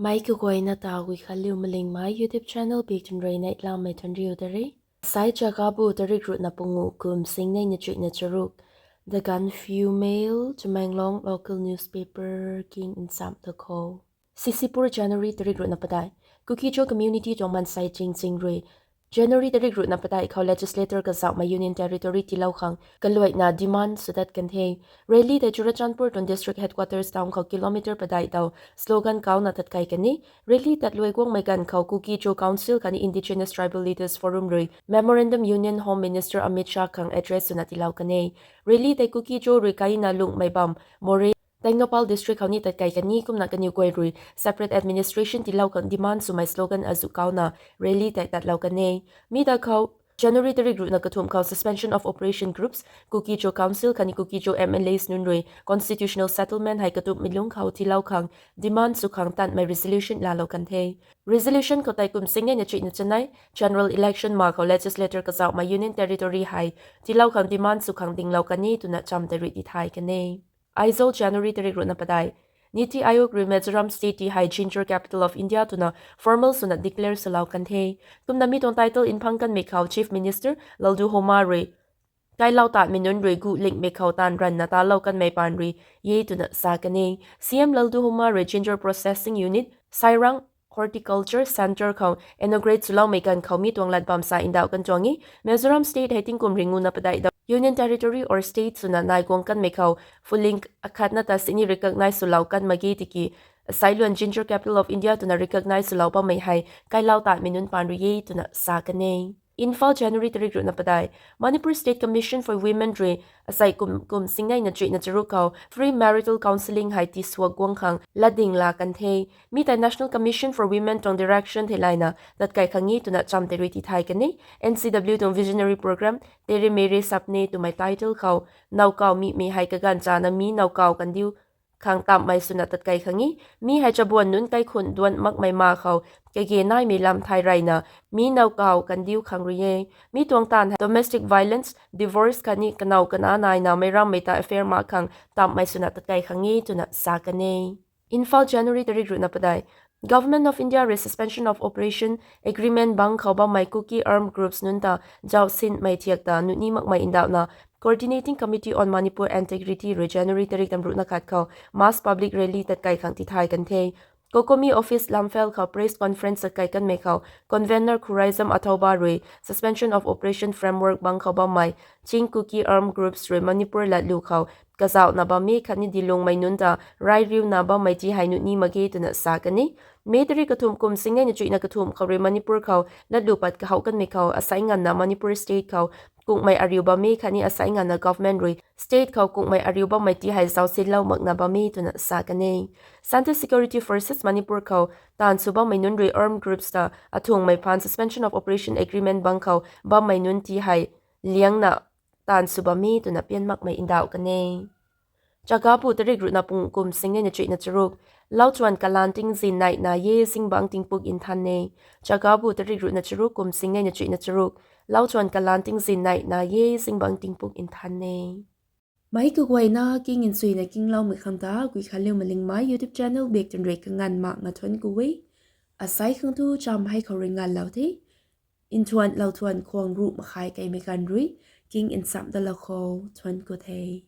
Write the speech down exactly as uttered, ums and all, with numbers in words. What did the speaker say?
Meic kaguayna ta Guikhanliu Malingmei YouTube channel bik tun rui neihlamei thuanriu ta re. Sai Chagabu tarik ruhna pangu kum singnei na chuihna charuk, The Gaanphiu Mail, Tamenglong local newspaper king nsam ta khou. Sisipur, January tarik ruhna padeih. Kuki-Zo community tuang mansei ching ching rui January tarik ruhna padeih khou legislator kazauhmei Union Territory tiilou khang kaluaina demand sw dat kan the. Rally tei Churachandpur tuang district headquarters town khou kilometer padeih dau slogan kauna tat kai kan e. Rally tat luai guangmei ganv khou Kuki-Zo Council khatni Indigenous Tribal Leaders Forum rui Memorandum Union Home Minister Amit Shah khang address swna tiilou kan e. Rally tei Kuki-Zo rui kaina lungmei bam Moreh, Tengnoupal district khou ni tat kai kan e. Kumna kaniw guay rui separate administration tiilou khang demand swmei slogan azuh kauna rally tei tatlou kan e. Mi ta khou January tarik ruhna kathumh khou Suspension of Operation groups, Kuki-Zo Council khatni Kuki-Zo M L As nunc rui constitutional settlement hei katumhmei lungc khou tiilou khang demand sw khang tanmei resolution laalou kan the. Resolution khou tei kum singnei na chuihna chanei general election ma khou legislator kazauhmei Union Territory hei tiilou khang demand sw khang dinglou kan e twna cham tei rui tithay kan e. Aizawl, January tarik ruhna padeih. Niti Aayog rui Mizoram state ti hei ginger capital of India twna formal swna declare swlou kan the. Kumna mi tuang title nphang kanmei khou Chief Minister Lalduhoma rui kailou tatmei nunc rui gu lingmei khou taanv ranvna talou kanmei paan rui e twna sa kan e. C M Lalduhoma rui ginger processing unit Sairang Horticulture Centre khou inaugurate swloumei ganv khou mi tuang lat bam sa ndauh kan tuang e. Mizoram state hei tingkum ringuna padeih dau Union Territory or state swna nai guang kanmei khou phuling akhatna ta sini recognize swlou kan mak ge tiki, asai luan ginger capital of India twna recognize swlou bammei hei kailou tatmei nunc paan rui e twna sa kan e. Imphal, January tarik ruhna padeih. Manipur State Commission for Women rui asei kum, kum singnei na chuihna charuk khou free marital counselling hei tisuak guang khang latding laa kan the. Mi tei National Commission for Women tuang direction theilayna tat kai khang e twna cham tei rui tithay kan e. N C W tuang visionary program Tere Mere Sapne twmei title khou nowkaw mimei hei kaganv chana mi nowkaw kandiu khang tamhmei swna tat kai khang e. Mi hei chabuan nunc kaikhun duan makmei ma khou kage naimei lam thay reyna mi nowkaw kandiu khang rui e. Mi tuang taanv hei domestic violence, divorce khatni kanow kana naina meic rammei ta affair mak khang tamhmei swna tat kai khang e twna sa kan e. Imphal, January tarik ruhna padeih. Government of India rui Suspension of Operation agreement bang khou bammei Kuki armed groups nunc ta zauc sinmei thiak ta nuhni makmei ndauhna Coordinating Committee on Manipur Integrity rui January tarik tam ruhna khat khou mass public rally tat kai khang tithay kan the. COCOMI office Lamphel khou press conference tat kai kanmei khou convener Khuraizam Athouba rui Suspension of Operation framework bang khou bammei Chin Kuki armed groups rui Manipur latlu khou kazauhna bam e khatni dilungmei nunc ta rai riuna bammei ti hei nuhni mak ge twna sa kan e. May tarik kathumh kum singnei na chuihna kathumh khou rui Manipur khou latlu pat kahouh kanmei khou asai nganvna Manipur state khou kungmei ariu bam e khatni asai nganvna government rui state khou kungmei ariu bammei ti hei zauc sinlou makna bam e twna sa kan e. Centre Security Forces Manipur khou taanv sw bammei nunc rui armed groups ta athungmei phaan Suspension of Operation agreement bang khou bammei nunc ti hei liangna taanv sw bam e twna pian makmei ndauh kan e. Chagabu tarik ruhna pangu kum singnei na chuihna charuk. Lauchuan kalanv tingzin neihna e, zingbangc tingpuk nthan e. Chagabu tarik ruhna charuk kum singnei na chuihna charuk. Lauchuan kalanv tingzin neihna e, zingbangc tingpuk nthan e. Meic kaguayna king nchuina kingloumei khang ta Guikhanliu Malingmei YouTube channel bik tun rui kanganv makna thuanc ku e. Asai khang thu cham hei khou rui nganvlou the. Nthuan lou thuan khwang ruh makhai keimei ganv rui king nsam dalou khou thuanc ku the.